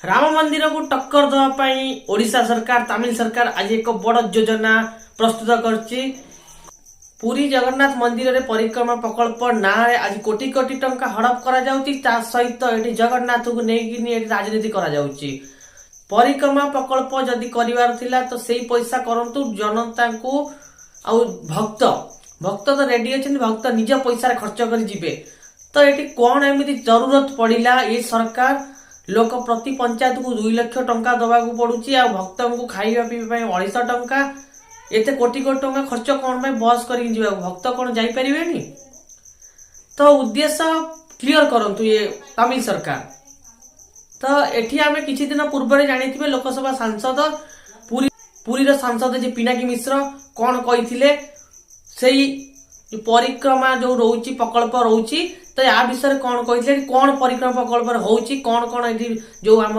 ରାମ ମନ୍ଦିରକୁ ଟକ୍କର ଦେବା ପାଇଁ ଓଡ଼ିଶା ସରକାର, ତାମିଲ ସରକାର ଆଜି ଏକ ବଡ଼ ଯୋଜନା ପ୍ରସ୍ତୁତ କରିଛି। ପୁରୀ ଜଗନ୍ନାଥ ମନ୍ଦିରରେ ପରିକ୍ରମା ପ୍ରକଳ୍ପ ନାଁରେ ଆଜି କୋଟି କୋଟି ଟଙ୍କା ହଡପ କରାଯାଉଛି। ତା ସହିତ ଏଠି ଜଗନ୍ନାଥକୁ ନେଇକିନି ଏଠି ରାଜନୀତି କରାଯାଉଛି। ପରିକ୍ରମା ପ୍ରକଳ୍ପ ଯଦି କରିବାର ଥିଲା ତ ସେଇ ପଇସା କରନ୍ତୁ ଜନତାଙ୍କୁ। ଆଉ ଭକ୍ତ ଭକ୍ତ ତ ରେଡି ଅଛନ୍ତି, ଭକ୍ତ ନିଜ ପଇସାରେ ଖର୍ଚ୍ଚ କରି ଯିବେ। ତ ଏଠି କଣ ଏମିତି ଜରୁରତ ପଡିଲା ଏ ସରକାର? ଲୋକ ପ୍ରତି ପଞ୍ଚାୟତକୁ 2 ଲକ୍ଷ ଟଙ୍କା ଦବାକୁ ପଡୁଛି ଆଉ ଭକ୍ତଙ୍କୁ ଖାଇବା ପିଇବା ପାଇଁ 250 ଟଙ୍କା। ଏତେ କୋଟି କୋଟି ଟଙ୍କା ଖର୍ଚ୍ଚ କଣ ପାଇଁ? ବସ୍ କରିକି ଯିବାକୁ ଭକ୍ତ କଣ ଯାଇପାରିବେନି? ତ ଉଦ୍ଦେଶ୍ୟ କ୍ଲିୟର କରନ୍ତୁ ଏ ତାମିଲ ସରକାର। ତ ଏଠି ଆମେ କିଛି ଦିନ ପୂର୍ବରେ ଜାଣିଥିବେ, ଲୋକସଭା ସାଂସଦ, ପୁରୀର ସାଂସଦ ଯେ ପିନାକୀ ମିଶ୍ର କଣ କହିଥିଲେ, ସେଇ ଯୋଉ ପରିକ୍ରମା ଯୋଉ ରହୁଛି, ପ୍ରକଳ୍ପ ରହୁଛି, ତ ୟା ବିଷୟରେ କଣ କହିଥିଲେ, ଏଠି କଣ ପରିକ୍ରମା ପ୍ରକଳ୍ପରେ ହଉଛି, କଣ କଣ ଏଠି ଯୋଉ ଆମ